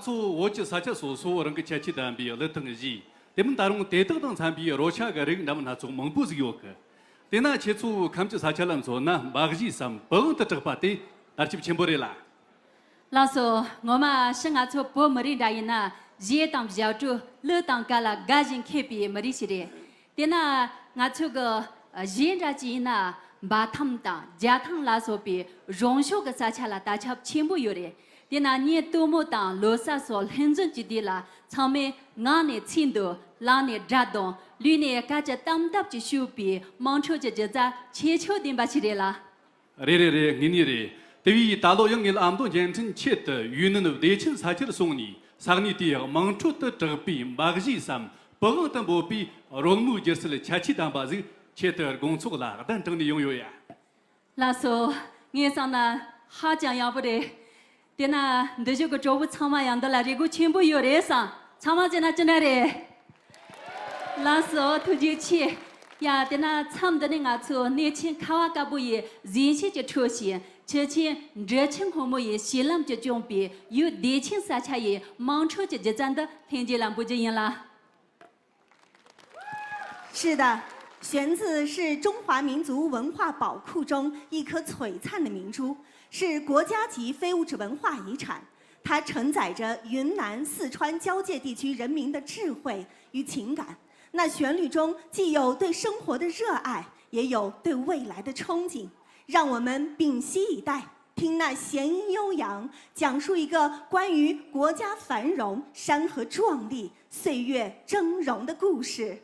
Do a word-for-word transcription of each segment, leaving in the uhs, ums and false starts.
ཚོ་བོད་ཀྱི་ས་ཆ་སོ་སོ་རང་གི་ཁྱད་ཆོས་ལྡན་པའི་གླུ་དང་གཞས། དེ་མིན་ད་རུང་དེ་དག་དང་འཚམ་པའི་རོལ་ཆ་གི་རིགས་འདྲ་མིན་སྣ་ཚོགས་མང་པོ་ཟིག་ཡོད་གི། དེས་ན་ཁྱེད་ཚོ་ཁམས་ཀྱི་ས་ཆ་ལ་མཚོན་ན་འབའ་གཞས་སམ་པི་ཝང་དུ་གྲགས་པ་དེ་དར་ཁྱབ་ཆེན་པོ་རེད་ལ། ལགས་སོ། ངོ་མ་ཕྱི་ང་ཚོ་བོད་མི་རིགས་འདྲ་ཡིན་ན་གཞས་དང་ཞབས་བྲོ་གླུ་དང་ག་ལ་དགའ་ཞིང་མཁས་པའི་མི་རིགས་ཤིག་རེད། དེས་ན་ང་ཚོ་གི་གཞས་འདྲ་ཅིག་ཡིན་ན་འབའ་ཐང་དང་རྒྱ་ཐང་ལ་སོགས་པའི་རོང་ཤོག་གི་ས་ཆ་ལ་དར་ཁྱབ་ཆེན་པོ་ཡོད་རེད། དེས་ན་ཉིན་སྟོན་མོ་དང་ལོ་གསར་སོགས་ལྷན་འཛོམས་ཀྱི་དུས་ལ་ཚང་མས་ངག་ནས་ཚིག་འདོན། ལག་ནས་སྒྲ་རྡུང་། ལུས་ནས་སྐད་ཅིག་ཏམ་ཏབ་ཅིག་ཤོད་པའི་དམངས་ཁྲོད་ཀྱི་སྒྱུ་རྩལ་ཁྱད་ཆོས་ལྡན་པ་ཞིག་རེད་ལ། རེད་རེད་རེད། དངོས་གནས་རེད། དེ་བས་ད་ལོ་ཡང་ངས་ཨ་མདོ་བརྙན་འཕྲིན་ཆེད་དུ་ཡུན་ནན་བདེ་ཆེན་ས་ཆར་སོང་ནས་ས་གནས་དེའི་དམངས་ཁྲོད་དུ་གྲགས་པའི་འབའ་གཞས་སམ་པི་ཝང་དུ་འབོད་པའི་རོལ་མོའི་སྒྱུ་རྩལ་ཁྱད་ཆོས་ལྡན་པ་ཟིག་ཁྱེད་དུ་དགོང་ཚོགས་ལ་གདན་དྲངས་ནས་ཡོང་ཡོད་ཡ། ལགས་སོ། ངས་བསམ་ན་ཧ་ཅང་ཡག་པོ་རེད། དེ་ན་འདི་བཞུགས་ཀྱི་གྲོགས་པོ་ཚང་མ་ཡང་འདི་ལ་རེ་སྒུག་ཆེན་པོ་ཡོད་རེད་བསམ། ཚང་མ་བྱས་ན་ཅི་འདྲ་རེད། ལགས་སོ། ཐུགས་རྗེ་ཆེ། ཡ་དེ་ན་མཚམས་འདི་ནས་ང་ཚོ་གནས་ཆེན་ཁ་བ་དཀར་པོ་ཡི་གཟན་ཤད་ཀྱི་ཁྲོད་ཞིག་ཆུ་ཆེན་འབྲི་ཆུ་སྔོན་མོ་ཡི་གཤིན་ལམ་གྱིས་བསྐྱངས་པའི་ཡུལ་བདེ་ཆེན་ས་ཆ་ཡི་དམངས་ཁྲོད་ཀྱི་སྒྱུ་རྩལ་འདི་ལྷན་རྒྱས་ལ་འབུལ་རྒྱུ་ཡིན་ལ། 是的，弦子是中华民族文化宝库中一颗璀璨的明珠，是国家级非物质文化遗产。它承载着云南、四川交界地区人民的智慧与情感。那旋律中既有对生活的热爱，也有对未来的憧憬。让我们屏息以待，听那弦音悠扬，讲述一个关于国家繁荣、山河壮丽、岁月峥嵘的故事。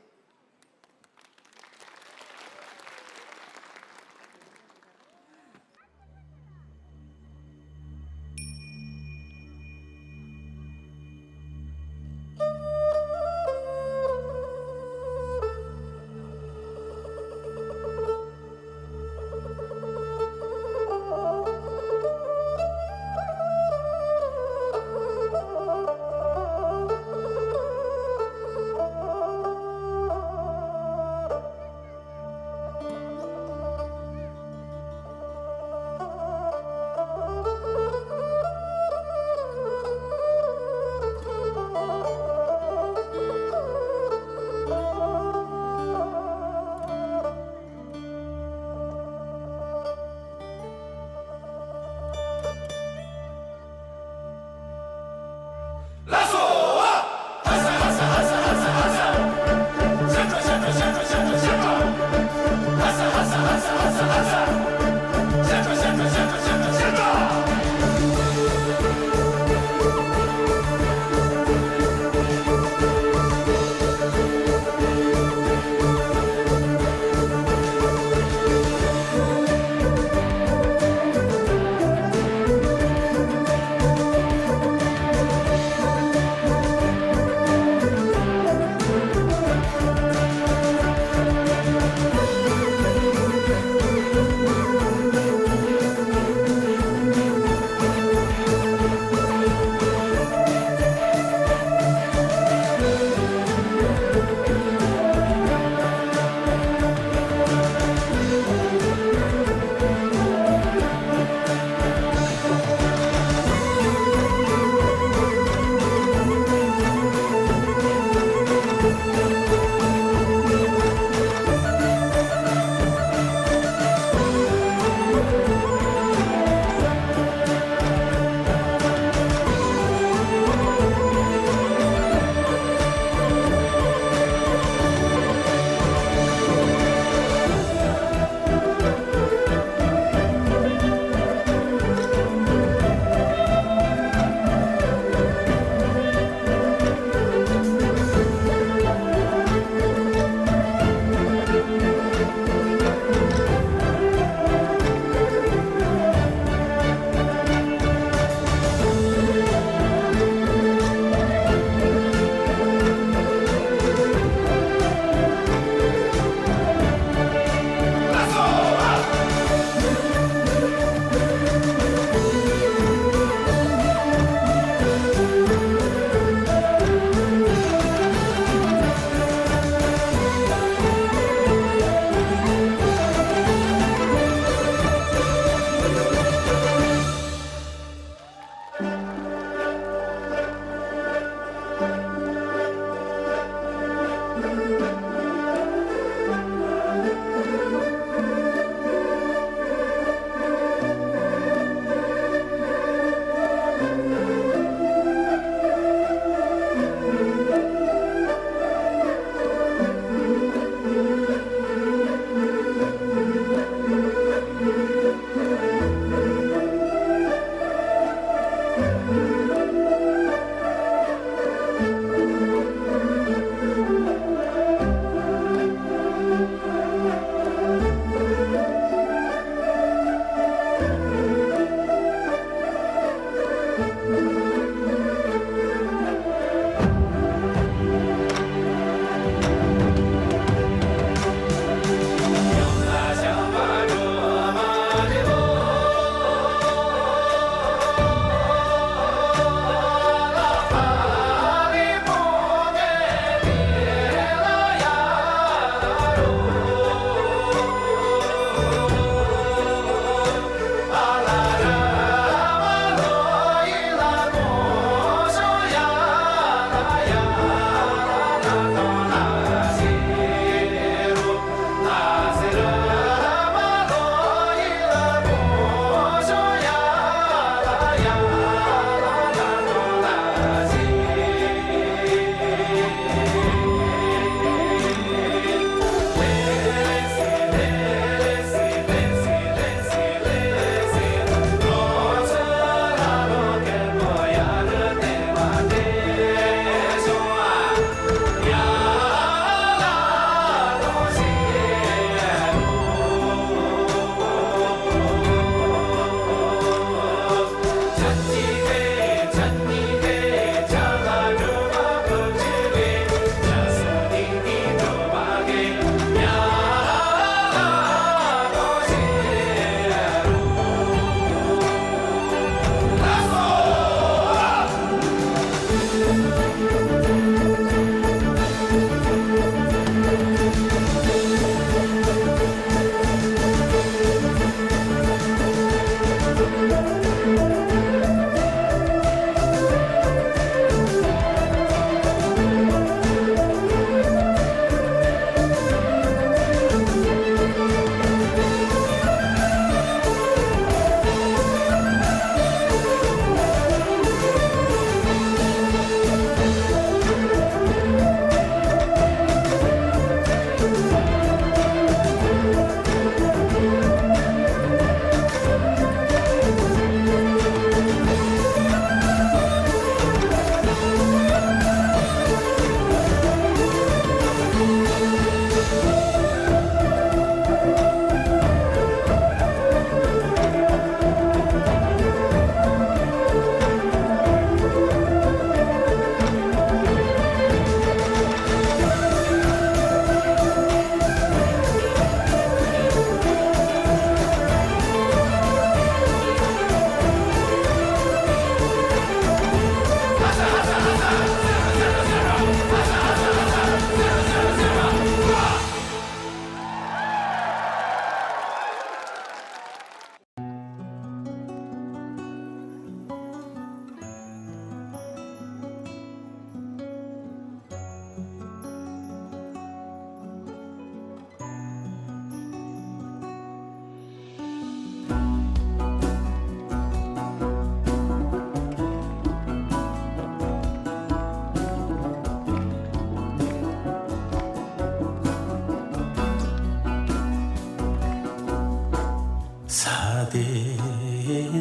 ས་དེ་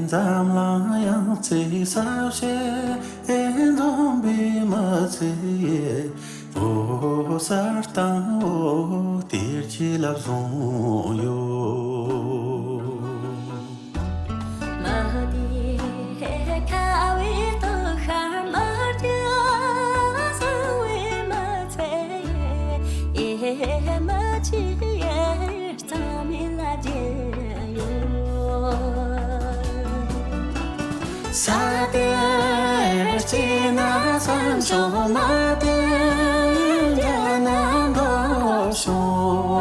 འཛམ་གླིང་ཡང་རྩེ་ས་བྱེ་འཛོམས་པའི་མི་ཚེ། འོ་གསར་དང་འོ་གཏེར་གྱི་ལབ་བཟུང་ཡོད། མ་དེ་ཁ་བའི་ཐོག་ཤར་མར་གྱི་བཟང་བའི་མི་ཚེ། ཨེ་མ་ཅི་ཡེ་རྩ་མེད་ལ་བརྗེད་ཡོད། ས་དེར་སྐྱེས་ན་བསམ་ཤོག་མ་དེར་འདྲ་ན་འདོད་ཤོག་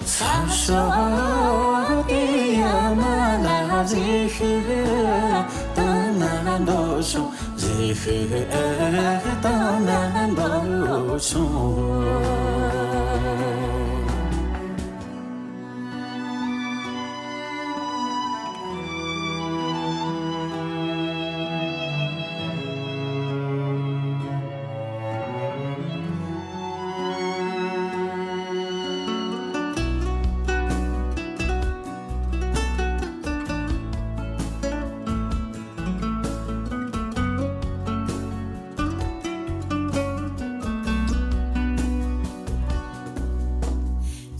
བསམ་ཤོག་དེ་ཡ་མ་ལ་ཟིག་ཤིག་ད་ན་འདོད་ཤོག་ཟིག་ཤིག་ད་ན་འདོད་ཤོག་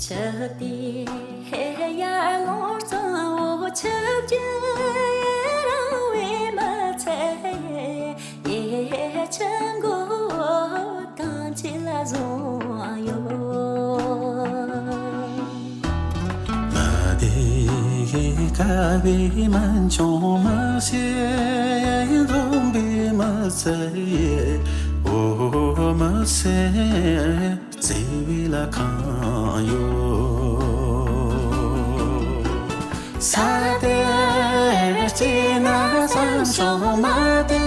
ཆུ་དེའི་ཡར་ཀླུང་གཙང་བོ་ཆུ་བརྒྱུད་རིང་བའི་མི་ཚེ། ཡེ་ཆུ་མགོ་གངས་ཅན་ལ་བཟུང་ཡོད། མ་དེ་ཁ་བའི་མན་ཆུང་མ་ཞེ་འཛོམས་པའི་མི་ཚེ། འོ་མི་ཚེ། བརྩེ་བའི་ལ་ཁང་ཡོད། ས་དེར་སྐྱེས་ན་བསམ་ཤོག་མ་དེར་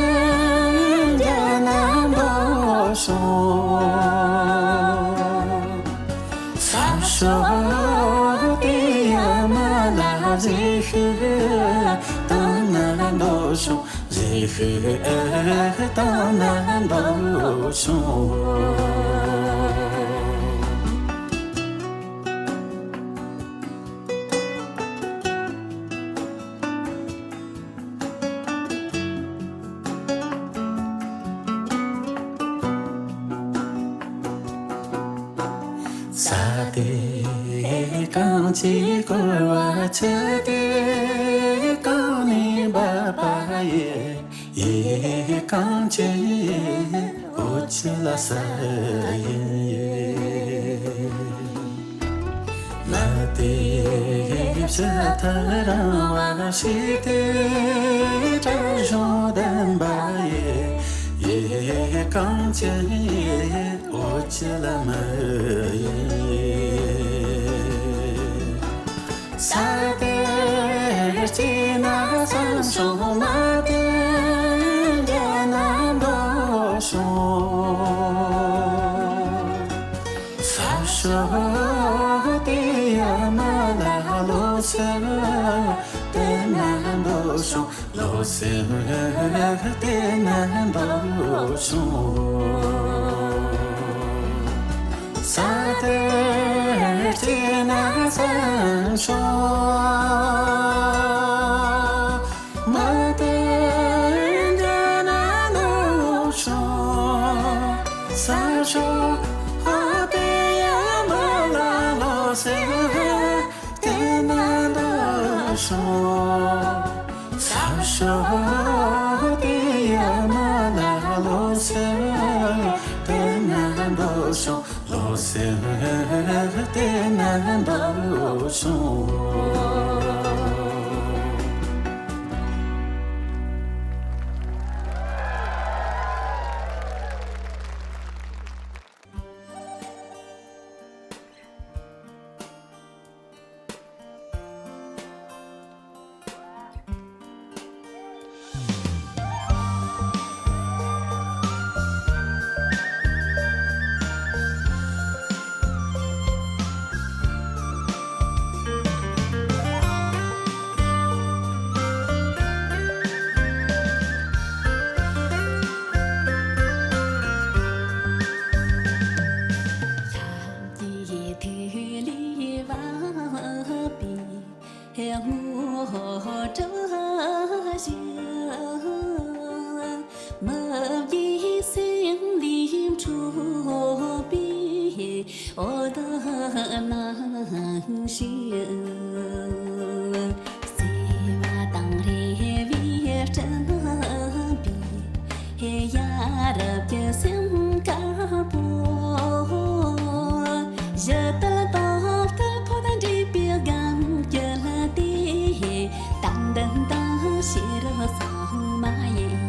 འདྲ་ན་འདོད་ཤོག་བསམ་ཤོག་དེ་ཡ་མ་ལ་ཟིག་ཤིག་ད་ན་འདོད་ཤོག་ཟིག་ཤིག་ད་ན་འདོད་ཤོག་ས་དེ་གངས་ཀྱིས་བསྐོར་བ་ཆུ་དེ་གངས་ནས་འབབ་པ་ཡི། ཡི་གངས་ཀྱི་འོ་ཆུ་ལ་ས་ཡིན་ཡི། མ་དེ་ཕྱི་ཐག་རིང་བ་ཞིག་དེ་བྲག་གཞུང་ལྡན་པ་ཡི། ཡི་གངས་ཀྱི་འོ་ཆུ་ལ་མི་ཡི། ས་དེར་སྐྱེས་ན་བསམ་ཤོག་མ་དེར་འདྲ་ན་འདོད་ཤོག་བསམ་ཤོག་དེ་ཡ་མ་ལ་ལོ་སེར་དེ་ན་འདོད་ཤོག་ལོ་སེར་དེ་ན་འདོད་ཤོག་ས་དེར་སྐྱེས་ན་བསམ་ཤོག་མ་དེར་འདྲ་ན་འདོད་ཤོག་བསམ་ཤོག་དེ་ཡ་མ་ལ་ལོ་སེར་དེ་ན་འདོད་ཤོག་བསམ་ཤོག་དེ་ཡ་མ་ལ་ལོ་སེར་དེ་ན་འདོད་ཤོག་ལོ་སེར་དེ་ན་འདོད་ཤོག་ཞིག་བརྩེ་བ་དང་རེ་བའི་སྤྲིན་པའི་ཡ་རབས་ཀྱི་སེམས་དཀར་པོ། གཞི་དུལ་དང་སྐུ་ཕོ་དང་འདྲེས་པའི་སྒམ་གྱི་ལྷ་དེ། དམ་འདུན་དང་ཤེས་རབ་གཙང་མ་ཡིས།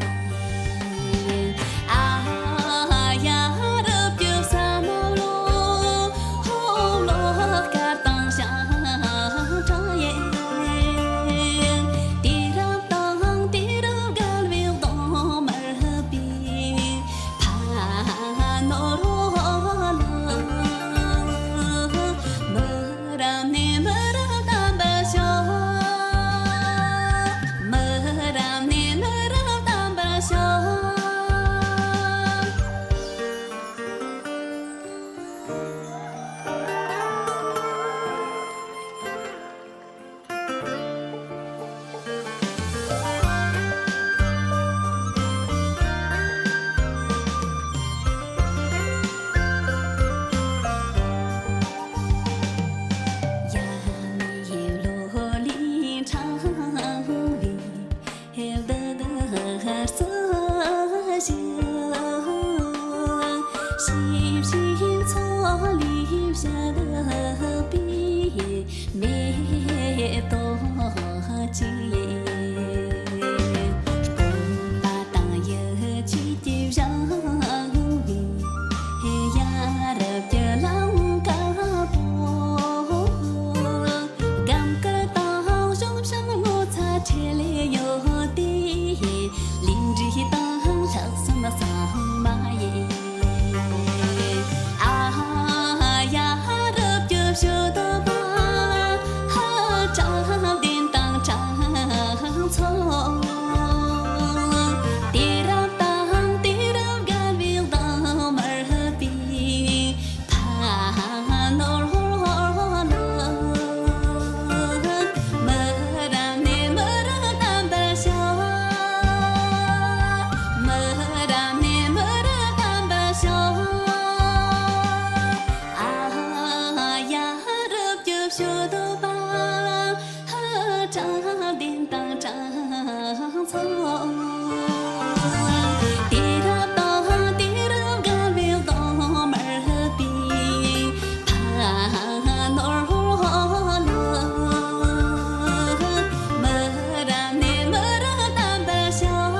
ཨ་ཡ་རབས་ཀྱི་བསམ་བློ། ཧོ་ལོ་དཀར་དང་ཞིང་ཁྲ་ཡིས། དུས་རབས་དང་དུས་རབས་བརྒལ་བའི་གདོང་དམར་པའི། ཕ་ནོར་ལ། མི་རབས་ནས་མི་རབས་དམ་པར་ཤོག། མི་རབས་ནས་མི་རབས་དམ་པར་ཤོག། ཞིབ་ཞིབ་ཚོགས་ལས་བྱ་བའི་མེ་ཏོག་ཅིག་སྤོབས་པ་དང་ཡིད་ཆེས་ཀྱིས་བཞེངས་པའི་ཡ་རབས་ཀྱི་ལམ་དཀར་པོ། སྒམ་དཀར་དང་གཞོང་ཞིང་ངོ་ཚ་ཁྲེལ་ཡོད་དེ། ལས་འབྲས་དང་ལྷག་བསམ་གཙང་མ་ཡིས། ཨ་ཡ་རབས་ཀྱི་ཕྱོགས་བདག་པ། ཧ་དྲང་བདེན་དང་དྲང་ཚོགས། དུས་རབས་དང་དུས་རབས་བརྒལ་བའི་གདོང་དམར་པའི། ཕ་ནོར་ལ། མི་རབས་ནས་མི་རབས་དམ་པར་ཤོག། མི་རབས་ནས་མི་རབས་དམ་པར་ཤོག། ཨ་ཡ་རབས་ཀྱི་ཕྱོགས་བདག་པ། ཧ་དྲང་བདེན་དང་དྲང་ཚོགས། དུས་རབས་དང་དུས་རབས་བརྒལ་བའི་གདོང་དམར་པའི། ཕ་ནོར་ལ། མི་རབས་ནས་མི་རབས་དམ་པར་ཤོག།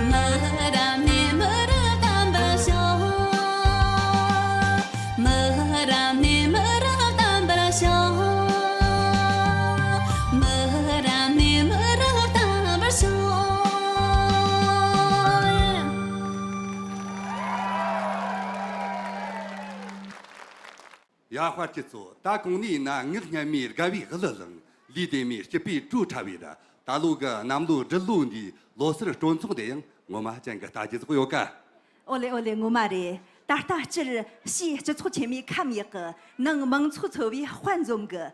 མི་རབས་ནས་མི་རབས་དམ་པར་ཤོག། མི་རབས་ནས་མི་རབས་དམ་པར་ཤོག། མི་རབས་ནས་མི་རབས་དམ་པར་ཤོག། ཡ། དཔལ་སྤྱི་ཚོགས། ད་གོང་ནས་ཡིན་ན་ངག་སྙན་མོའི་དགའ་བའི་གླུ་བླངས། ལུས་བདེ་མོའི་སྐྱིད་པའི་བྲོ་འཁྲབ་པའི་ར། ད་ལོ་གི་གནམ་ལོ་སྦྲུལ་ལོ་འདིའི་ལོ་སར་སྤྲོ་ཚོགས་འདི་ཡང་ངོ་མ་ཅན་གྱི་ལྟ་རྒྱུ་ཟིག་ཡོད་ཀ། ཨོ་ལེ་ཨོ་ལེ། ངོ་མ་རེད། ད་ལྟ་སྤྱིར་ཕྱིའི་སྤྱི་ཚོགས་ཆེན་མོའི་ཁམས་ཡག་གི། ནང་མང་ཚོགས་འཚོ་བའི་དཔལ་འཛོམས་གི།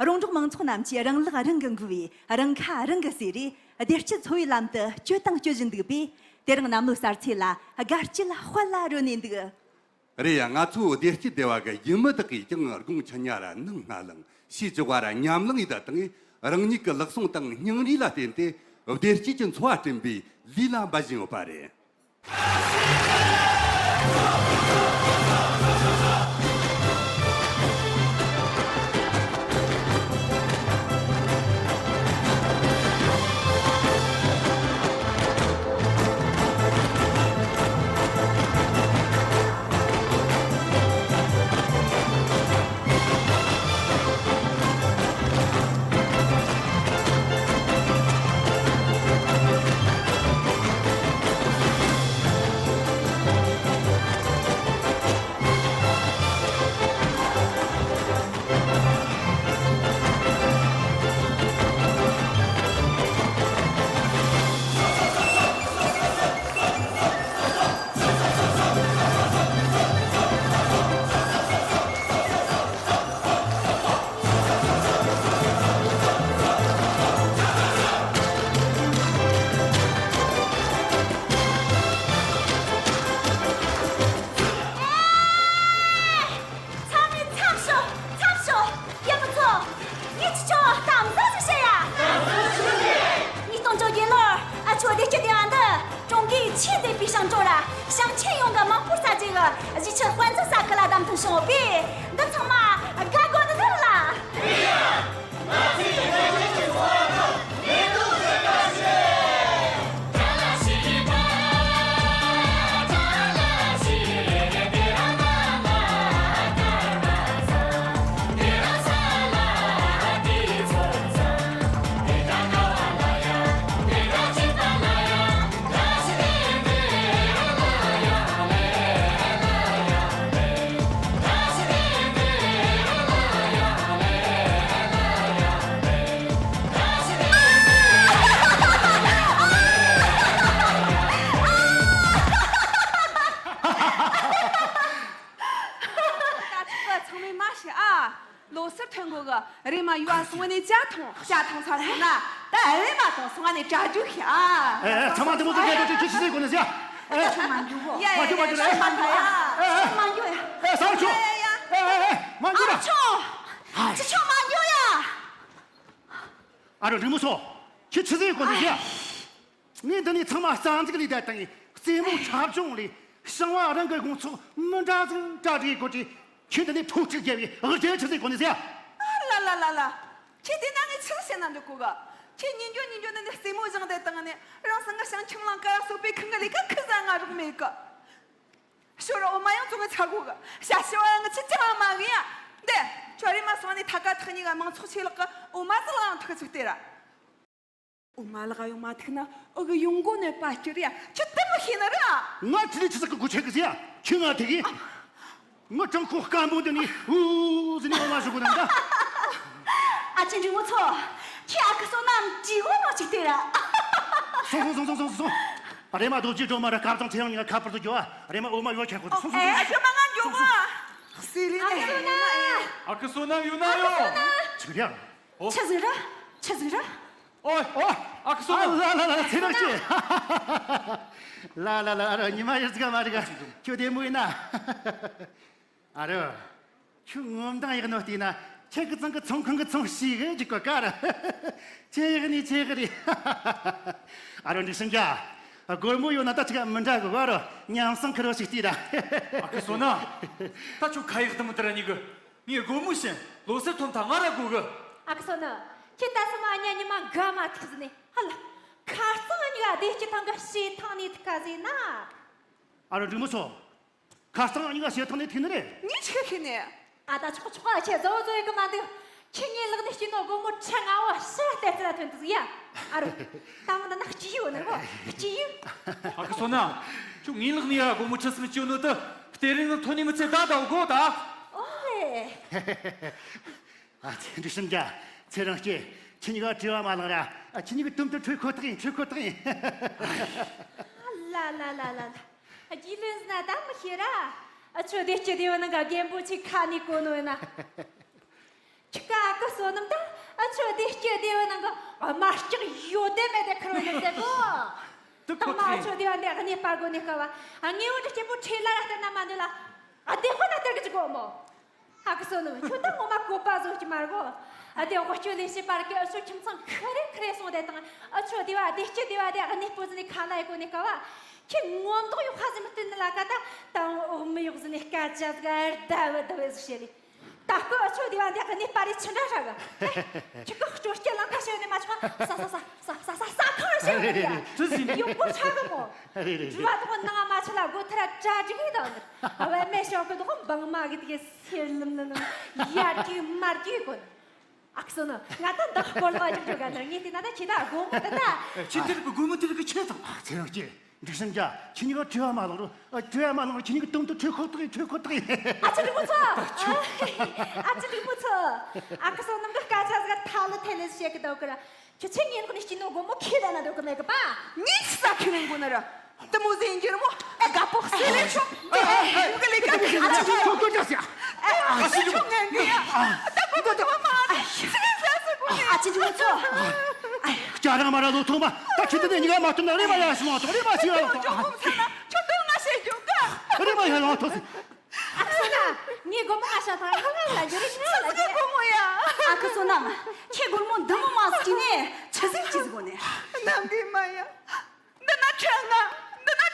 རོང་འབྲོག་མང་ཚོགས་རྣམས་ཀྱིས་རང་ལག་རང་གིས་འགུལ་བའི་རང་ཁ་རང་གིས་ཟས་རེས། བདེ་སྐྱིད་འཚོ་བའི་ལམ་དུ་སྐྱོད་དང་སྐྱོད་བཞིན་འདུག་པས། དེ་རིང་གནམ་ལོ་གསར་ཚེས་ལ་དགའ་སྐྱིད་དཔལ་ལ་རོལ་ནས་འདུག། རེད་ཡ། ང་ཚོ་བདེ་སྐྱིད་སྡེ་བ་གི་ཡུལ་མི་དག་གིས་ཀྱང་སྒོ་ཆེན་ཉ་ར་ནང་སྔ་ལངས། ཕྱིའི་ཇོ་བ་ར་ཉམས་ལངས་ཡིད་བཏང་ངས། རང་ཉིད་ཀྱི་ལག་ཟུང་དང་སྙིང་རུས་ལ་བརྟེན་ཏེ། བདེ་སྐྱིད་ཀྱི་འཚོ་བ་བསྐྲུན་པའི་ལས་ལ་འབད་བཞིན་ཡོད་པ་རེད། ཆེས་མཛེས་པའི་ཞིང་ཁྲོད་ལ་ཞིང་ཆེན་ཡོངས་ཀྱི་མང་པོར་ཟ་རྒྱུ་གི་གཞིས་ཆགས་དཔལ་འཛོམས་ས་ཁུལ་ལ་བདམས་ཐོན་བྱུང་བས། འདི་ཚང་མ་དགའ་དགོས་ནི་རེད་ལ། ད་ཚང་མས་མ་ཤི་ཨ། ལོ་སར་ཐོན་གོ་གི། རེམ་མ་ཡུལ་སོང་ནས་ཇ་འཐུང་། ཇ་འཐུང་ཚར་སོང་ན་ད་རེམ་མ་དང་སོང་ནས་གྲ་སྒྲིག་བྱེད་ཨ། ཨེ་ཨེ། ཚང་མ་འདི་མོ་ཟིག་ག་ཡོད་དུས་ཁྱོད་ཆི་ཟིག་གོ་ནས་ཟེར་ཡ། ཨེ་ཨེ། ཁྱོད་མ་འགྱོ་གོ། ཡ་ཡ། མ་འགྱོ་མ་འགྱོ། ཡ་ཡ། ཨེ་ཨེ། ཁྱོད་མ་འགྱོ་ཡ། ཨེ་ཨེ། མ་འགྱོ་ཡ། ཨ་ཆོ། ཨ་ཆོ་མ་འགྱོ་ཡ། ཨ་རོ་རི་མོ་ཚོ། ཁྱོད་ཆི་ཟིག་གོ་ནས་ཟེར་ཡ། ངས་འདི་ནས་ཚང་མ་རྩ་འཛུགས་ལས་བསྡད་དང་། རྩེད་མོ་འཁྲབ་སྦྱོང་ལས་ཞིང་བ་རང་གི་དགོང་ཚོགས་མི་འདྲ་ཟིག་གྲ་སྒྲིག་དགོས་དུས། ཁྱོད་འདི་ནས་ཐོག་ཅིག་རྒྱབ་པའི་དབུ་རྒྱལ་ཆི་ཟིག་གོ་ནས་ཟེར་ཡ། ཨ་ལ་ལ་ལ་ལ། ཁྱེད་དེ་ན་ངས་ཆི་ཟིག་བཤད་ན་འདོད་གོ་གི། ཁྱེད་ཉིན་རྒྱུན་ཉིན་རྒྱུན་འདི་ནས་རྩེད་མོ་སྦྱངས་བསྡད་དང་ནས། རང་སང་གི་ཞིང་ཁྱིམ་ལང་ཀ་གསོ་སྤེལ་ཁང་གི་ལས་ཀ་ཁུ་ཟ་ང་རོགས་མེད་གི། ཞོར་འོ་མ་ཡང་བཙོང་གི་ཚར་གོ་གི། ཞ་ཞི་བ་ཡང་ཆི་ཅང་མ་གི་ཡ། འདི་ཁྱོད་རེམ་མ་སོང་ནས་ཐ་ཀ་ཐག་ཉིན་ག་མང་ཚོགས་ཆེ་ལག་གི་འོ་མ་ཟིག་ལག་ཐུག་ཆུག་སྟེ་ར། འོ་མ་ལག་ཡོང་མ་ཐུག་ན་འུ་གི་ཡོང་སྒོ་ནས་པ་སྐྱུར་ཡ། ཁྱོད་དེ་མི་ཤེས་ནི་ར། ང་ཁྲི་ལི་ཆི་ཟིག་གི་སྒོ་ཆེ་གི་ཟེར་ཡ། ཁྱོད་ང་དེ་གི། ང་གྲང་ཁོག་སྐམ་པོ་འདི་ནས་འུ་ཟི་ནས་འོ་མ་ཞུ་གོ་ནམ་ད། ཨ་ཅེ་འབྲི་མོ་ཚོ། ཁྱེད་ཨ་ཁུ་བསོད་ནམས་བྲིས་གོ་ནོ་ཅིག་ལྟོས་ར། སོང་སོང་སོང་སོང་སོང་། རེམ་མ་རྡོ་རྗེ་སྒྲོལ་མ་ར་སྐལ་བཟང་ཚེ་དབང་གཉིས་ཀ་ཁ་པར་དུ་འགྱོ་ཨ། རེམ་མ་འོ་མ་ཡོད་ཁྱེར་གོ། སོང་སོང་སོང་། ཨ་ཁུ་མ་ང་འགྱོ་གོ། སི་ལི་ནས། ཨ་ཁུ་བསོད་ནམས། ཨ་ཁུ་བསོད་ནམས་ཡོད་ན་ཡོད། ཆི་རེད། ཆི་ཟིག་ར། ཆི་ཟིག་ར། ཨོ་ཨོ། ཨ་ཁུ་བསོད་ནམས། ལ་ལ་ལ་ལ། ཚེ་རིང་སྐྱིད། ལ་ལ་ལ། ཨ་རོ་ཉི་མ་ཡར་ཙིག་མ་རིག་ཁྱོད་བདེ་མོ་ཡིན་ན། ཨ་རོ། ཁྱོད་ངོ་མདངས་ཡག་ནོ་བལྟས་ན་ཁྱེད་ཀྱི་ཚང་གི་ཚོང་ཁང་གི་ཚོང་ཞིག་གི་གོ་ག་ར། ཆེ་ཡག་ནི་ཆེ་གི་རེད། ཨ་རོ་འབྲི་སེང་རྒྱ། སྒོར་མོ་ཡོད་ན་ད་ཅིག་མི་འདྲ་གི་གོ་རོ། ཉམས་སང་ཁི་རོ་ཞིག་བལྟས་ར། ཨ་ཁུ་བསོད་ནམས། ད་ཁྱོད་ཁ་ཡག་དུ་མི་དེ་ར་ཉིག་གི། ངས་སྒོར་མོ་བྱིན། ལོ་སར་ཐོན་ཐ་ང་ར་དགོས་གི། ཨ་ཁུ་བསོད་ནམས། ཁྱེད་ད་སོ་མ་ཉ་ཉི་མ་འགའ་མ་ཐུག་ཟིན་ནས་ཧ་ལ། ཁ་རྩང་གཉིས་ཀ་བདེ་སྐྱིད་ཐང་གི་བྱེ་ཐང་ནས་ཐུག་ག་ཟིན་ན། ཨ་རོ་འབྲི་མོ་ཚོ། ཁ་རྩང་གཉིས་ཀ་བྱེ་ཐང་ནས་ཐུག་ནི་རེད། ངས་ཆི་ཤེས་ནས། ཨ་ད་ཆོག་ཆོག་ཁྱེད་བཟོ་བཟོ་ཡི་གི་མ་འདུག་ཁྱེད་ངའི་ལག་ནས་སྐྱིད་ནོ་སྒོར་མོ་ཁྲི་ལྔ་བོ་ཕྱིར་སྟེར་ཚུལ་ལ་ཐོན་འདུག་ཡ། ཨ་རོ། ད་འོ་ན་ན་སྐྱིད་ཡོད་ནི་གོ། སྐྱིད་ཡོད། ཨ་ཁུ་བསོད་ནམས། ཁྱོད་ངའི་ལག་ནས་ཡ་སྒོར་མོ་ཁྲི་གསུམ་སྐྱོན་ནོ་དེ་སྟེར་རིན་ནི་ཐོན་ནི་མི་ཚད་ད་ད་འོ་གོ་ད། ཨོ་ཧེ། ཨ་ཙི་འབྲི་སེང་རྒྱ། ཚེ་རིང་སྐྱིད། ཁྱེད་གཉིས་ཀ་བྲེལ་བ་མ་ལངས་ར། ཨ་ཁྱེད་གཉིས་ཀྱི་དོན་དུ་འཕྲོད་ཁོ་ཐག་ཡིན། འཕྲོད་ཁོ་ཐག་ཡིན། ལ་ལ་ལ་ལ་ལ། རྒྱུས་ལོན་ཟིན་ན་ད་མི་ཤེས་ར། ཨ་ཆོ་བདེ་སྐྱིད་སྡེ་བ་ནང་ག་རྒན་པོ་ཆེ་ཁ་ནས་གོ་ནོ་ཡིན་ན། ཁྱི་ཀ་ཨ་ཁུ་བསོད་ནམས་ད་ཨ་ཆོ་བདེ་སྐྱིད་སྡེ་བ་ནང་གི་དམར་སྐྱག་ཡོད་དེ་མེད་དེ་ཁུར་བ་ཡིན་ཟེར་གོ། དུ་ཁོ་ཐག་ཡིན། ད་མ་ཨ་ཆོ་སྡེ་བ་འདི་གནས་སྤར་གོ་ནས་ཀ་བ། ཨ་ངའི་འོག་ཏུ་སྐྱིད་པོ་ཁྲེ་ལ་ར་སྟེར་ན་མ་འདོད་ལ། ཨ་བདེ་དཔོན་ན་སྟེར་གི་ཅི་གོ་མོ། ཨ་ཁུ་བསོད་ནམས། ཁྱོད་ད་ངོ་མ་བཀོད་པ་བཟོ་གི་མ་རེད་གོ། ཨ་དེ་འོག་སྐྱོད་ལས་བྱེད་པ་ར་གི་ཨ་ཆོ་ཁྱིམ་ཚང་ཁ་རེ་ཁ་རེ་སོང་བསྡད་དང་། ཨ་ཆོ་སྡེ་བ་བདེ་སྐྱིད་སྡེ་བ་དེ་གནས་སྤོ་ཟིན་ནས་ཁ་ན་ཡི་གོ་ནས་ཀ་བ། ཁྱེད་ངོ་མདོག་ཡག་ཁ་ཟིག་མི་སྟོན་ནི་ལ་ཀ་ད་ད་འོག་མི་ཡག་ཟིན་ནས་སྐད་ཆ་ཟིག་ཨར་ད་བུ་ད་བུ་ཟིག་བཤད་ལས། ད་སྐུ་ཨ་ཆོ་སྡེ་བ་འདི་གནས་སྤར་རེ་ཆི་འདྲ་ཧྲ་གི། ཁྱི་ཀ་སྐྱོ་སྐྱེ་ལང་ཁ་བཤད་ནས་མ་ཆོག་ས་ས་ས་ས་ས་ས་ས་ཁང་བཤད་ནས་ཡ། ཡོང་པོ་ཧྲ་གི་མོ། རེད་རེད་རེད། རུ་བ་དོག་ནང་མ་ཆུ་ལ་སྒོ་ཐེ་ར་གྲ་སྒྲིག་གི་དང་། ཨ་བའི་མེ་ཤོག་གི་དོག་འབངས་མ་གི་དེ་གི་སེར་ལམ་ལམ་ལམ་ཡར་རྒྱུག་མར་རྒྱུག་གོ། ཨ་ཁུ་བསོད་ནམས། ང་ད་འདི་སྐོར་ལ་རྒྱུག་རྒྱུག་ག་ནར་ངས་བལྟས་ན་ད་ཁྱེད་ད་སྒོར་མོ་དེ་ད། ཁྱེད་དེར་གི་སྒོར་མོ་དེར་གི་ཆེ་དང་། ཨ་ཚེ་རིང་སྐྱིད། འབྲི་སེང་རྒྱ། ཁྱེད་གཉིས་ཀ་བྲེལ་བ་མ་ལངས་རོགས། ཨ་བྲེལ་བ་མ་ལངས་རོགས། ཁྱེད་གཉིས་ཀ་དོན་དུ་འཕྲོད་ཁོ་ཐག་ཡིན། འཕྲོད་ཁོ་ཐག་ཡིན། ཨ་ཅེ་འབྲི་མོ་ཚོ། ཨ་ཅེ་འབྲི་མོ་ཚོ། ཨ་ཁུ་བསོད་ནམས་གི་སྐད་ཆ་ཟིག་ཐ་ལི་ཐེ་ལི་བཤད་གི་འདུག་གི་ར། ཁྱོད་ཆེ་ངན་ཁོ་ནས་སྐྱིད་ནོ་སྒོར་མོ་ཁས་ལེན་ན་འདོད་གི་མེད་གི་པ། ངས་ས་ཁས་ལེན་དགོས་ནི་ར། དེ་མོ་ཟིན་གྱི་ར་མོ། ཨ་དགའ་པོ་སེ་ལེ་ཆོག་དེ་ཡུལ་གི་ལས་ཀ་གི་ཨ་ཅེ་ཆོག་དགོས་ཀྱང་ཟེར། ཨ་ཅེ་ཆོག་ངན་གི་ཡ། ད་གོ་ད་དེ་མོ་མ་རེད། ཨ་ཅེ་འབྲི་མོ་ཚོ། སྐྱ་རང་མ་ར་ལོ་ཐོག་མ་ད་ཁྱེད་དེ་ནས་ཉི་ག་མ་ཐོན་ན་རེ་མ་ཡ་ཤི་མ་ཐོག་རེ་མ་ཤི་ཡ་ལོ་ཐོག་ཁྱོད་དོན་ང་ཤེས་རྒྱུ་ག་རེ་མ་ཡ་ལོ་ཐོག་ཨ་ཁུ་བསོད་ནམས། ངས་སྒོར་མོ་ང་ཤ་ཐང་ཧ་ལ་ལ་འཇོ་རེ་ཤི་ལ་ལ་ཇེ། སྒོར་མོ་ཡ། ཨ་ཁུ་བསོད་ནམས། ཁྱེད་སྒོར་མོ་འདི་མོ་མ་ཟིག་ནས་ཆི་ཟིག་ཅི་ཟིག་གོ་ནས། ནམ་གི་མ་ཡ། འདི་ན་ཁྲི་ལྔ། འདི་ན་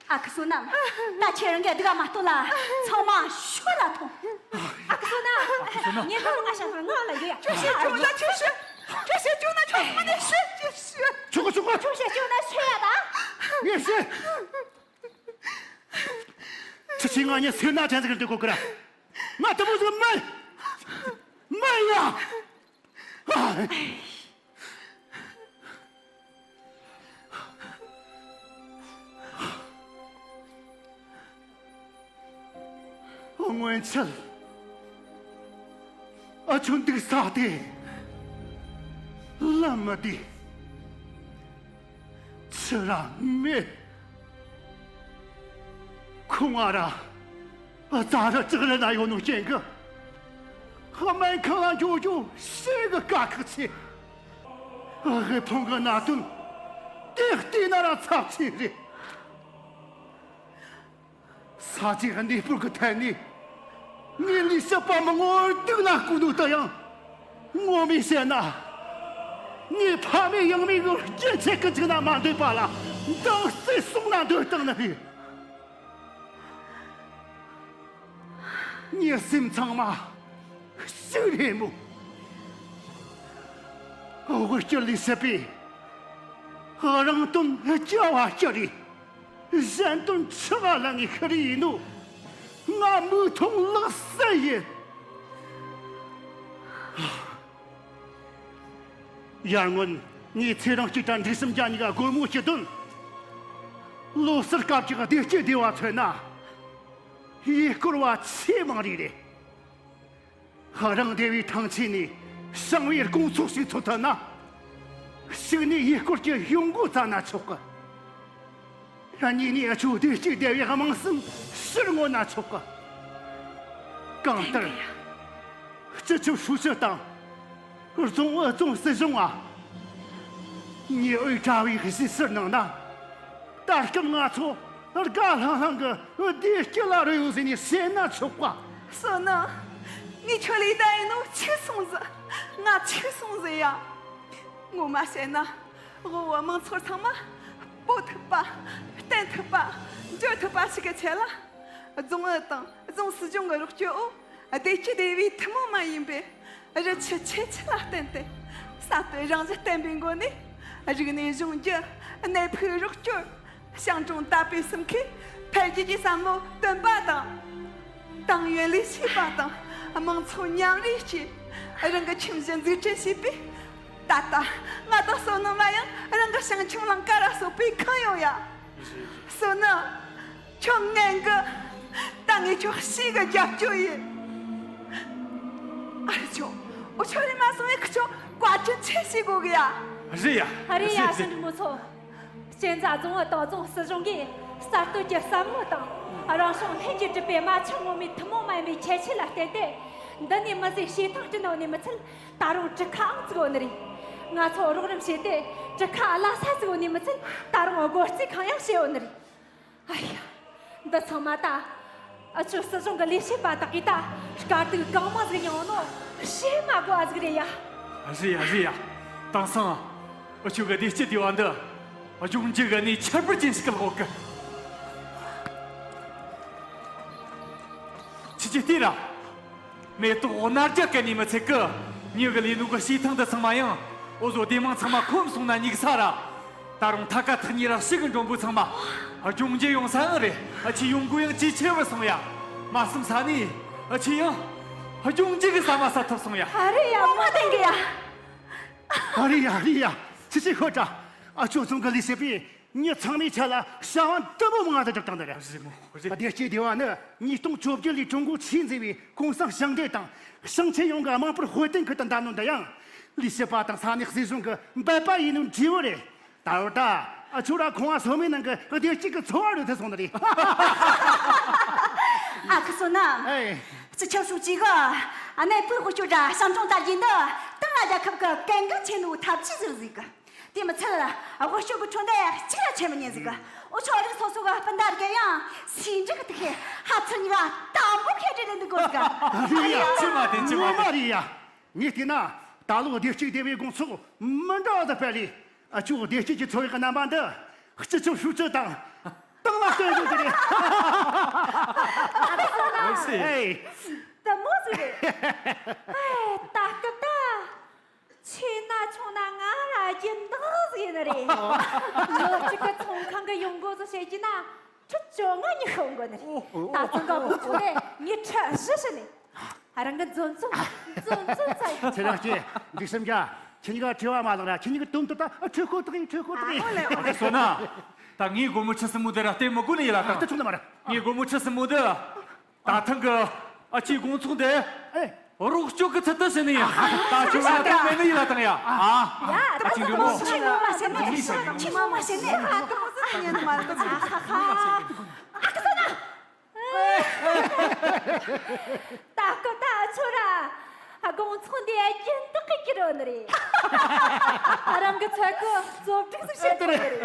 ཨ་ཁུ་བསོད་ནམས། ད་ཁྱེད་རང་གི་སྡུག་མ་གཏོང་ལ། ཚང་མ་ཤོད་ལ་ཐོངས། ཨ་ཁུ་བསོད་ནམས། ངས་ཁོ་ང་ཤ་ང་ང་ལ་ཡོད་ཡ། ཁྱོད་བཤད་རྒྱུ་ན་ཁྱོད་བཤད། ཁྱོད་བཤད་རྒྱུ་ན་ཁྱོད་ཚང་མ་ནས་བཤད་ཀྱི་བཤད། ཆོག་གི་ཆོག་གི། ཁྱོད་བཤད་རྒྱུ་ན་བཤད་ཡ་ད། ངས་བཤད། ཁྱེད་ཀྱིས་ང་གཉིས་སེར་སྣ་ཅན་ཟིག་འདུག་གོ་གི་ར། ང་དེ་མོ་ཟིག་མིན། མིན་ཡ། ཨ། སྔོན་ཆད། ཨ་ཆོ་འདུག་ས་དེ་ལམ་མི་བདེ། ཆུ་ར་མེད། ཁོང་ང་ར་རྩྭ་ར་ལྕགས་རི་ན་ཡོད་ནོ་རྐྱེན་གི། སྨན་ཁང་ལ་འགྱོ་རྒྱུ་ཞེ་གི་དཀའ་ཁག་ཆེ། དབུལ་ཕོངས་གི་གནད་དོན་དེ་བལྟས་ན་ར་ཚབས་ཆེ་རེད། ས་ཆའི་གནས་སྤོར་གྱི་ཐད་ནས་ངས་ལས་བྱེད་པ་མང་བོ་སྡུག་ན་བསྐུལ་ནོ་དེ་ཡང་ངོ་མས་བཤད་ན། ངའི་ཕ་མེས་ཡང་མེས་ཀྱི་སྐྱེ་མཆེད་ཀྱི་འཇིགས་ན་མ་འདོད་པ་ལ་འདང་རྩེ་གསུངས་ན་འདོད་སྟངས་ནི་རེད། ངའི་སེམས་ཚང་མ་ཤུགས་རེད་མོ། དབུལ་སྐྱོར་ལས་བྱེད་པས་རང་དོན་རྒྱལ་བ་སྐྱོར་རེད། གཞན་དོན་ཆུ་བ་ལ་ངས་ཤི་རེ་ཡིན་ནོ། ང་མིག་མཐོང་ལག་ཟིན་ཡིན། ཡར་སྔོན་ངས་ཚེ་རིང་སྐྱིད་དང་འབྲུག་གསུམ་རྒྱ་གཉིས་ཀ་སྒོར་མོ་བཅུ་བཏོན། ལོ་གསར་སྐབས་ཀྱི་བདེ་སྐྱིད་སྡེ་བ་མཚོན་ན། ཡུལ་སྐོར་བ་ཆེས་མང་རིགས་རེད། ཧ། རང་སྡེ་བའི་ཐང་ཆེན་ནས་ཞིང་བའི་དགོང་ཚོགས་ཤིག་འཚོལ་ཐུབ་ན། གཅིག་ནས་ཡུལ་སྐོར་གྱི་ཡོང་སྒོ་བཙལ་ན་ཆོག་གི། གཉིས་ནས་ཨ་ཆོའི་བདེ་སྐྱིད་སྡེ་བའི་དམངས་སེམས་ཕྱིར་མངོན་ན་ཆོག་གི། གང་ལྟར། སྤྱི་ཁྱབ་ཧྲུའུ་ཅི་དང་། རྫོང་ཨུ་རྫོང་སྲིད་གཞུང་ང་། ཉེ་འོས་གྲྭ་བའི་གཞིས་ཕྱིར་གནང་ན། ད་སྐབས་ང་ཚོ་དགའ་ལྷང་ལྷང་གི་བདེ་སྐྱིད་ལ་རོལ་ཡོད་ཟེར་ནས་བཤད་ན་ཆོག་པ། བསོད་ནམས། ངས་ཁྱོད་ལ་ད་ཡིན་ནོ་ཆི་སོང་ཟིག་ང་ཆི་སོང་ཟིག་ཡ། ངོ་མ་བཤད་ན། དབུལ་བོ་མང་ཚོགས་ཚང་མ་སྤོ་ཐུབ་པ། བསྟེན་ཐུབ་པ། འཇོག་ཐུབ་པ་ཞིག་གི་ཆེད་ལ། རྫོང་ཨུ་དང་རྫོང་སྲིད་གཞུང་གི་རོགས་སྐྱོར་འོག་བདེ་སྐྱིད་སྡེ་བའི་ཐུན་མོང་མ་ཡིན་པའི་རི་ཆུ་ཆེ་ཆུ་ལ་བརྟེན་ཏེ། ས་དེ་རང་བཞིན་བརྟན་པའི་སྒོ་ནས། རིག་གནས་གཞུང་རྒྱུ། གནས་ཕུགས་རོགས་སྐྱོར། ཤང་གྲོང་དར་སྤེལ་གསུམ་ཁའི་འཕེལ་རྒྱས་ཀྱི་བསམ་བློ་བཏོན་པ་དང་། ཏང་ཡོན་ལས་བྱེད་པ་དང་དམངས་ཚོགས་མཉམ་རུབ་ཀྱིས་རང་གི་ཁྱིམ་གཞིས་འཛུགས་སྐྲུན་བྱས་པས། ད་ལྟ་ང་དང་བསོད་ནམས་ལ་ཡང་རང་གི་ཞིང་ཁྱིམ་ལང་ཀ་ར་སོགས་པའི་ཁང་ཡོད་ཡ། བསོད་ནམས། ཁྱོད་ངན་གི། ད་ངས་ཁྱོད་ཤེས་གི་རྒྱབ་སྐྱོར་ཡིན། ཨ་རེ་ཆོ། འུ་ཆོ་རེ་མ་སོང་བས་ཁི་ཆོ་བཀའ་དྲིན་ཆེ་ཞུ་དགོས་གི་ཡ། རེད་ཡ། ཨ་རེད་ཡ། རེད། ཞིང་འབྲོག་མི་ཚོ། གཅན་ཚ་རྫོང་ཨུ་དང་རྫོང་སྲིད་གཞུང་གིས་གསར་གཏོད་ཀྱི་བསམ་བློ་དང་རང་བྱུང་ལྷན་གྱིས་གྲུབ་པའི་རྨ་ཆུ་ངོ་མའི་ཐུན་མོང་མ་ཡིན་པའི་ཁྱད་ཆོས་ལ་བརྟེན་ཏེ། འདི་ནས་མི་ཟད་བྱེ་ཐང་བསྐྲུན་ཡོད་ནི་མི་ཚད། ད་རུང་གྲུ་ཁའང་བཙུགས་ཡོད་ནི་རེད། ང་ཚོ་རོགས་རམ་བྱས་ཏེ་གྲུ་ཁ་གླ་ས་བཙུགས་ཡོད་ནི་མི་ཚད། ད་རུང་སྒོ་རྩིས་ཁང་ཡང་བྱས་ཡོད་ནི་རེད། ཨ་ཡ། འདི་ཚང་མ་ད་ཨ་ཆོ་སྲིད་གཞུང་གི་ལས་བྱེད་པ་དག་གིས་ད་དཀའ་སྡུག་གང་མང་ཟིག་མྱངས་ནོ་བཤད་མ་དགོས་པ་ཟིག་རེད་ཡ། རེད་ཡ། རེད་ཡ། དེང་སང་ཨ་ཆོ་གི་བདེ་སྐྱིད་སྡེ་བ་འདི་ལྗོངས་རྒྱུ་གི་གནས་ཁྱད་པར་ཅན་ཞིག་གི་ལྷོ་གི། ཁྱེད་ཀྱིས་ལྟོས་ར། མེ་ཏོག་རྣ་རྒྱ་གན་ནས་མི་ཚད་གི། ཉི་གི་ལས་ནོ་གི་བྱེ་ཐང་འདི་ཚང་མ་ཡང་འུ་ཟོ་སྡེ་དམངས་ཚང་མ་ཁོམ་སོང་ན་སྙིགས་ས་ར། ད་རུང་ཐ་ཀ་ཐག་ཉེ་ར་ཕྱི་གི་མགྲོན་པོ་ཚང་མ་ལྗོངས་རྒྱུ་ཡོང་ས་ཡང་རེད། ཨ་ཆེ་ཡོང་སྒོ་ཡང་ཇེ་ཆེ་བར་སོང་ཡ། མ་བསམ་ས་ནས་ཨ་ཆེ་ཡང་ལྗོངས་རྒྱུ་གི་ཟ་མ་ཟ་ཐུབ་སོང་ཡ། ཨ་རེད་ཡ། ངོ་མ་བསྟན་གི་ཡ། ཨ་རེད་ཡ། ཨ་རེད་ཡ། ཆི་ཆི་ཤོད་དྲ། ཨ་ཆོ་ཚང་གི་ལས་བྱེད་པས། མྱི་ཚང་མའི་ཆེད་ལ་བྱ་བ་འདི་མོ་མང་ང་དུ་སྒྲུབ་སྟངས་འདི་རེད། རེད་མོ་རེད། བདེ་སྐྱིད་སྡེ་བ་ནི་ཉིས་སྟོང་བཅོ་བརྒྱད་ལོའི་ཀྲུང་གོའི་ཆེས་མཛེས་པའི་གུང་སེང་ཞིང་སྡེ་དང་ཞིང་ཆེན་ཡོངས་ཀྱི་དམངས་ཕར་དཔེ་སྟོན་ཁུལ་དུ་འདམས་ནོ་འདི་ཡང་ལས་བྱེད་པ་དང་ས་གནས་སྲིད་གཞུང་གི་འབད་པ་ཡིན་ནོའི་འབྲས་བུ་རེད། ད་བར་ད་ཨ་ཆོ་ར་ཁོང་བ་སོ་མའི་ནང་གི་བདེ་སྐྱིད་ཀྱི་འཚོ་བ་རོལ་ཐུབ་སོང་ནི་རེད། ཨ་ཁུ་བསོད་ནམས། ཨེ། སྤྱི་ཁྱབ་ཧྲུའུ་ཅི་གིས་གནས་སྤོའི་དབུལ་སྐྱོར་དང་ཞིང་གྲོང་དར་རྒྱས་འདི་ཏང་ལ་རྒྱལ་ཁབ་ཀྱི་གལ་འགངས་ཆེ་ནོ་ཐབས་ཇུས་ཟིག་རེད་ཟིག་དེ་མི་ཚད། དབུལ་སྐྱོར་གྱི་ཁྲོམ་སྡེ་གཅིག་ལ་ཆད་མི་ཉན་ཟིག་འུ་ཆོ་རིགས་སོ་སོ་གི་སྤུན་ཟླ་རིགས་ཡང་ཟིང་འཁྲུག་གི་ཐིག་ཁའི་ཧ་ཚུར་གཉིས་ཀ་དམ་པོ་ཁས་དྲིས་ལེན་འདུག་གོ་ཟིག་ཨ་རེད་ཡ། ཅི་མ་བདེན་ཅི་མ་ངོ་མ་བདེན། རེད་ཡ། ངས་བལྟས་ན་ད་ལོ་བདེ་སྐྱིད་སྡེ་བའི་དགོང་ཚོགས་མི་འདྲ་བ་ཟིག་སྤེལ་ལས། ཨ་ཆོ་བདེ་སྐྱིད་ཀྱི་འཚོ་བའི་རྣམ་པ་འདི་སྤྱི་ཁྱབ་ཧྲུའུ་ཅི་དང་ཏང་ ལྟོས་ཟེར་གྱི་རེད། ཨ་ཙི་ན། ཨེ། ད་མོ་ཟིག་རེད། ཨེ། ད་སྐབས་ད། ཆེ་ན་ཆུང་ན་ང་ལ་སྦྱིན་བདག་ཟིག་ཡིན་ནི་རེད། ལོ་གཅིག་གི་ཚོང་ཁང་གི་ཡོང་སྒོ་ཟིག་བཤད་རྒྱུ་ན་ཁྲི་བཅོ་ལྔ་ཉིད་ཤོང་དགོས་ནི་རེད། ད་ཚང་ག་བུ་ཆུང་རེད། ངས་ཁྲི་བཞི་བྱིན་ནས། ཨ། རང་གི་འཛོམས་འཛོམས་འཛོམས་འཛོམས་ཚ་ཡ། ཚེ་རིང་སྐྱིད། འདུག་སེམས་རྒྱ། ཁྱེད་གཉིས་ཀ་བྲེལ་བ་མ་ལངས་ར། ཁྱེད་གཉིས་ཀྱི་དོན་དུ་ད་འཕྲོད་ཁོ་ཐག་ཡིན། འཕྲོད་ཁོ་ཐག་ཡིན། ཨ། ཨོ་ལེ་ཨོ་ལེ། སོ་ན། ད་ངའི་སྒོར་མོ་ཁྲི་གསུམ་མོ་དེ་ར་སྟེར་མི་དགོས་ནི་ཡིན་ལ་ད། ད་ཆུང་ན་མ་ར། ངའི་སྒོར་མོ་ཁྲི་གསུམ་མོ་དེ། ད་ཐེངས་གི་ཨ་ཅེའི་དགོང་ཚོགས་འདི་ཨེ། རོགས་སྐྱོར་གི་ཚུལ་དུ་ཟིན་ནི་ཡིན། ད་ཁྱོད་ང་ཐང་མེད་ནི་ཡིན་ལ་དང་ཡ། ཨ། ཡ། ད་ཅིག་འདི་མོ། ཆི་མོ་མ་བྱེད་ནི། ཆི་མོ་མ་བྱེད་ནི། ཨ། ད་མོ་ཟིག་ཉན་མ་རེད། ད་ཨ་ཧ་ཧ། ཨ་ཁུ་ཚོ་ན། ད་སྐུ་ད་ཆོ་ར། དགོང་ཚོགས་འདི་སྦྱིན་བདག་གི་ཀི་རོ་ནི་རེད། ཨ། རང་གི་ཚད་གི་བཟོ་སྒྲིག་ཟིག་བྱེད་དགོས་ནི་རེད།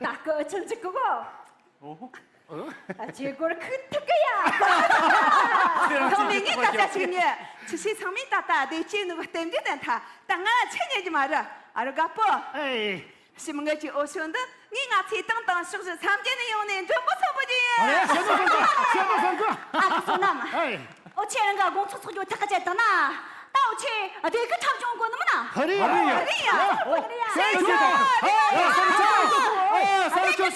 ད་སྐུ་ཆུང་ཅིག་གི་གོ། ཨོ། ཨ། ཁྱེད་སྒོར་ཁུག་ཐུབ་གི་ཡ། ཁོང་མི་ངའི་སྐད་ཆ་ཞིག་ཉན། ཁྱེད་ཚོས་ཚང་མས་ད་ལྟ་བདེ་སྐྱིད་ནུ་བོ་རྟེན་འབྲེལ་ལྡན་ཐལ། ད་ང་ཆི་ཉན་གྱི་མ་རེད། ཨ་རོ་དགའ་པོ། ཨེ། ཞི་མི་ངེད་ཀྱི་འོ་ཤོད་འདི་ངས་ང་ཚོའི་ཏང་དང་ཕྱོགས་བཞི་མཚམས་བརྒྱད་ནས་ཡོང་ནས་མགྲོན་པོ་ཚོགས་པོ་ཅི་ཡིན། ཨ་རེ། བཤད་མ་སོང་གི། བཤད་མ་སོང་གི། ཨ་ཁུ་བསོད་ནམས། ཨེ། ཨོ་ཁྱེད་རང་གི་དགོང་ཚོགས་ཚོགས་རྒྱུ་ཐག་གཅད་བཏང་ན། ད་འུ་ཆོས་བདེ་གི་འཁྲབ་སྦྱོང་དགོས་ནི་མིན་ན། ཧ་རེ་ཡ། ཧ་རེ་ཡ། ཧ་རེ་ཡ། ཧ་རེ་ཡ། ཧ་རེ་ཡ།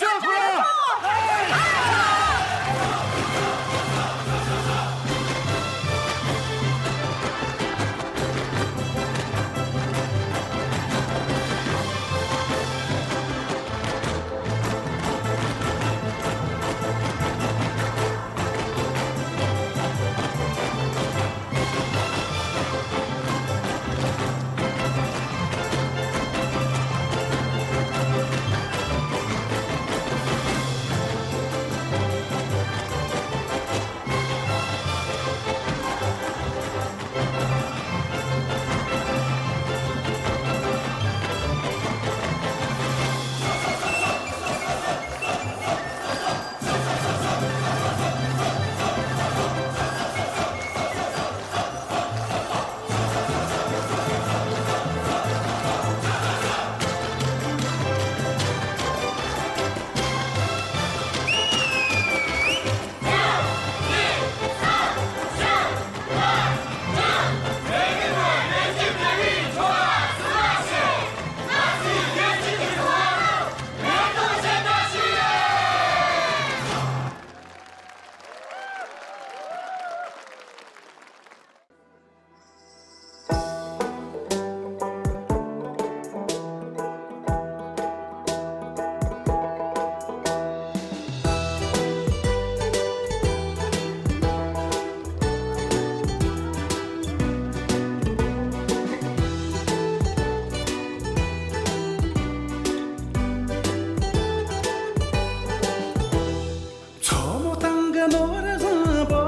མཚོ་མོ་ཐང་གི་ནོར་བཟང་པོ།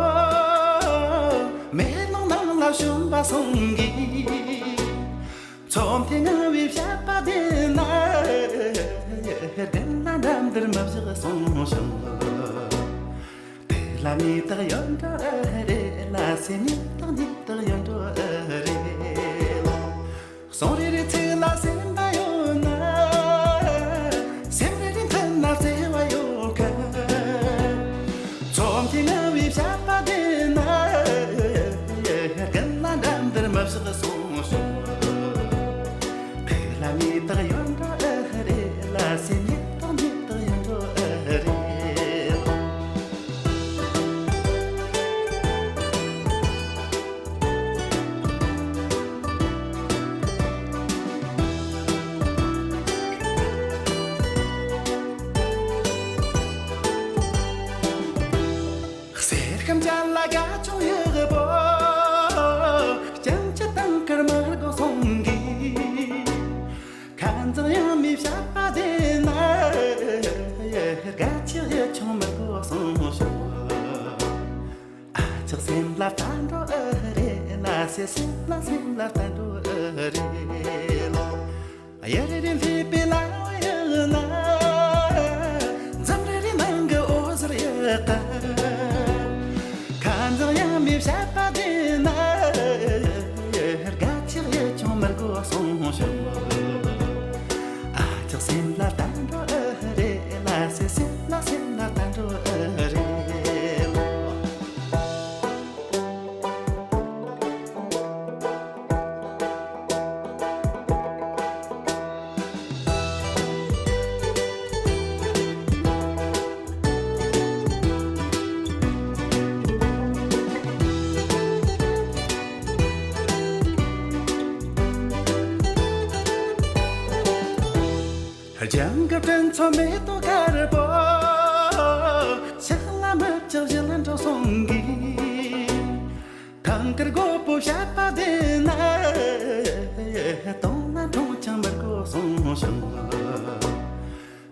མེ་ལོང་ནང་ལ་བྱོན་པ་སོང་གི། མཚོ་མཐའི་ངང་བའི་བཤད་པ་བདེན་ན། རྒན་ལ་འགྲམ་དུར་མི་བཞག་གསུངས་བྱུང་། དེ་ལ་མེ་སྟག་ཡོད་འགྲོ་ཨེ་རེད། ལ་སེ་མེ་སྟག་མེ་སྟག་ཡོད་འགྲོ་ཨེ་རེད། སོང་རེ་རེ་ཚིག་ལ་སེམས་པ་ཡོད་ན། སེམས་རེ་རེ་མཐུན་ན་བརྩེ་བ་ཡོད་གི། མཚོ་མཐའི་ངང་བའི་བཤད་པ་བདེན་ན། རྒན་ལ་འགྲམ་དུར་མི་བཞག་གསུངས་བྱུང་། ཕུག་ལ་མེ་སྟག་ཡོད་འགྲོ་ཨེ་རེད། ལ་སེ་མེ་སྟག་མེ་སྟག་ཡོད་འགྲོ་ཨེ་རེད། གསེར་སྐམ་ཅན་ལ་དགའ་སྐྱོང་ཡག་པོ། སྤྱང་ཀི་དང་དཀར་དམར་སྒོ་སོང་གི། ཁ་འཛིང་ཡང་མི་བྱ་བ་བདེ་ན། དགའ་ཆེ་ཡ་ཆུང་མི་དགོས་སོང་ཤོག་ཨ་ཅག་སེམས་ལ་ལྟ་འགྲོ་ཨེ་རེད། ལ་སེ་སེམས་ལ་སེམས་ལ་ལྟ་འགྲོ་ཨེ་རེད། གཡུ་རེ་རེ་ལྷེབ་པའི་ལ་བ་ཡག་ན། འཛམ་རེ་རེ་ནང་གི་འོད་ཟེར་ཡག་ག་ཁ་འཛིང་ཡང་མི་བྱ་བ་བདེ་ན། དགའ་ཆེ་ཡ་ཆུང་མི་དགོས་སོང་ཤོག་ཨ་ཅག་སེམས་ལ་ལྟ་འགྲོ་ཨེ་རེད། ལ་སེ་སེམས་ལ་སེམས་ལ་ལྟ་འགྲོ། སྤྲིན་ཚོགས་མེ་ཏོག་དཀར་པོ། ཕྱག་ལ་མི་བཅག་བཞིན་འགྲོ་སོང་གི། ཐང་དཀར་སྒོ་པོ་བཤད་པ་བདེན་ན། སྟོང་ལ་འཁྲུངས་ཀྱང་མི་དགོས་སོང་ཞིང་།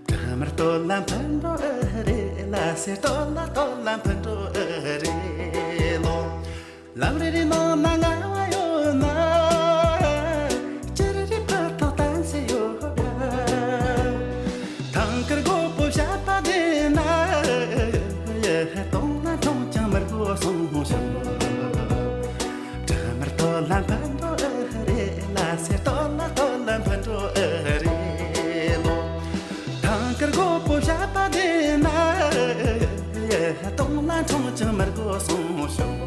དྲི་མར་སྟོད་ལ་འཕུར་འགྲོ་ཨེ་རེད། ལ་སེར་སྟོད་ལ་སྟོད་ལ་འཕུར་འགྲོ་ཨེ་རེད་ལོ། ལམ་རེ་རེ་ནང་ན་ང་བ་ཡོད་ན། ཅི་རེ་རེ་ཕར་ཐོག་བསྟན་སྲིད་ཡོད་ག། ཐང་དཀར་སྒོ་པོ་བཤད་པ་བདེན་ན། སྟོང་ལ་འཁྲུངས་ཀྱང་མི་དགོས་སོང་ཞིང་། དྲི་མར་སྟོད་ལ་འཕུར་འགྲོ་ཨེ་རེད། ལ་སེར་སྟོད་ལ་སྟོད་ལ་འཕུར་འགྲོ་ཨེ་རེད་ལོ། ཐང་དཀར་སྒོ་པོ་བཤད་པ་བདེན་ན། སྟོང་ལ་འཁྲུངས་ཀྱང་མི་དགོས་སོང་ཞིང་།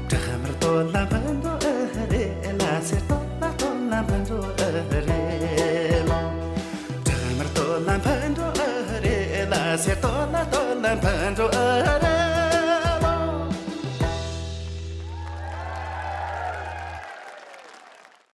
དྲི་མར་སྟོད་ལ་འཕུར་འགྲོ་ཨེ་རེད། ལ་སེར་སྟོད་ལ་སྟོད་ལ་འཕུར་འགྲོ་ཨེ་རེད་ལོ། དྲི་མར་སྟོད་ལ་འཕུར་འགྲོ་ཨེ་རེད། ལ་སེར་སྟོད་ལ་སྟོད་ལ་འཕུར་འགྲོ་ཨེ་རེད།